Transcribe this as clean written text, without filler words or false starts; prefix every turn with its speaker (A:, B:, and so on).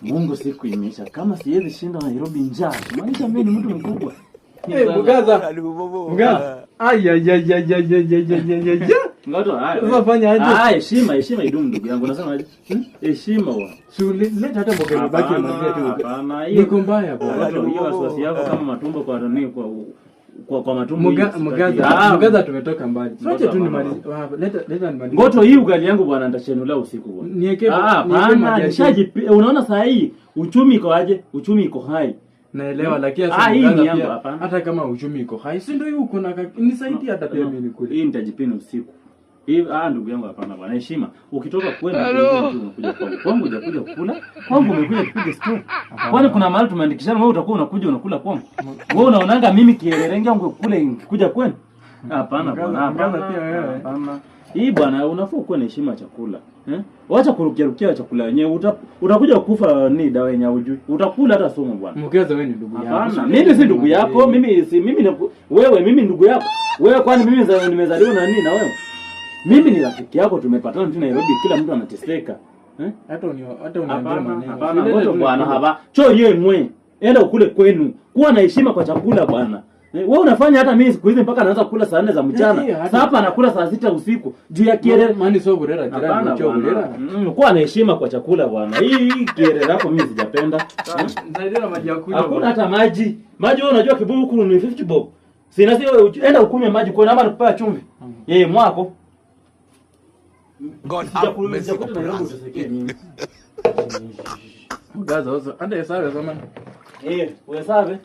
A: Mungu, siku imeisha. Kama siwezi shinda Nairobi njaa, maanisha mimi ni mtu mkubwa.
B: Eh, Mugaza. Mugaza. Ay ay ay ay ay ay ay ay ay ay.
A: Ngoto, haya.
B: Sasa fanya aje?
A: Ah, heshima, heshima idumu ndugu yangu. Unasema aje? Heshima bwana.
B: Si leta hata mboga imebaki
A: Hapana,
B: imalizie tu.
A: hapana, hiyo
B: Niko mbaya bwana.
A: Ngoto, hiyo wasiwasi yako kama matumbo kwa nini kwa matumbo hiyo sitaki.
B: Mugaza,
A: Ah,
B: Mugaza tumetoka mbali.
A: Ngoto,
B: Wacha tu
A: hapana.
B: nimalize. Ah, leta nimalize.
A: Ngoto, hii ugali yangu bwana nitachenula usiku bwana. Ah,
B: Niweke
A: hapana,
B: maji ya
A: unaona saa hii uchumi iko aje? Uchumi iko hai.
B: Naelewa, lakini
A: Ah,
B: sasa
A: hii
B: Mugaza
A: ni yangu,
B: pia,
A: hapana.
B: hata kama uchumi iko hai, si ndio hiyo uko na nisaidie hata pia
A: No,
B: mimi nikule.
A: hii nitajipina usiku. Hii, ah, ndugu yangu, hapana bwana, heshima. Ukitoka kwenu unakuja kwangu. Kwangu hujakuja kukula, kwangu umekuja kupiga story. Kwani kuna mahali tumeandikishana wewe utakuwa unakuja unakula kwangu? Wewe unaonanga mimi kiererenge yangu kule nikikuja kwenu? Hapana bwana,
B: Mugaza
A: hapana.
B: pia wewe.
A: Hapana. Hii bwana, unafaa kuwa na heshima ya chakula. Eh? Wacha kurukia rukia chakula yenyewe. Utakuja kufa ni dawa yenye hujui. Utakula hata sumu bwana.
B: Mugaza, wewe ni ndugu yangu.
A: Hapana, mimi si ndugu yako, mimi si mimi ni, wewe mimi ndugu yako. Wewe kwani mimi nimezaliwa na nini na wewe? Mimi ni rafiki yako, tumepatana tu Nairobi, kila mtu anateseka. Eh?
B: Hata uniambie
A: Hapana,
B: maneno.
A: hapana,
B: Si leta
A: ngoto
B: tu
A: bwana
B: nikule.
A: haba. Cho ye mwe. Enda ukule kwenu. Kuwa na heshima kwa chakula bwana. Eh, wewe unafanya hata mimi siku hizi mpaka naanza kula saa 4 za mchana.
B: Eh,
A: Sasa hapa nakula saa 6 usiku. Juu ya kierere.
B: Mani so burera jirani
A: Hapana
B: cho
A: bwana.
B: burera.
A: Kuwa na heshima kwa chakula bwana. Hii kierere yako mimi sijapenda. Eh?
B: Nisaidie na maji ya kunywa.
A: Hakuna
B: Bwana.
A: hata maji. Maji wewe unajua kibuyu huku ni 50 bob. Sina sio enda ukunywe maji kwa ama nikupea chumvi. Yeye mwako.
C: God have mercy
A: Sijakuta
C: upon
A: Nairobi
C: us.
A: utasekea mimi.
B: Mugaza also. Hata hesabu zaman.
A: Eh, uhesabe.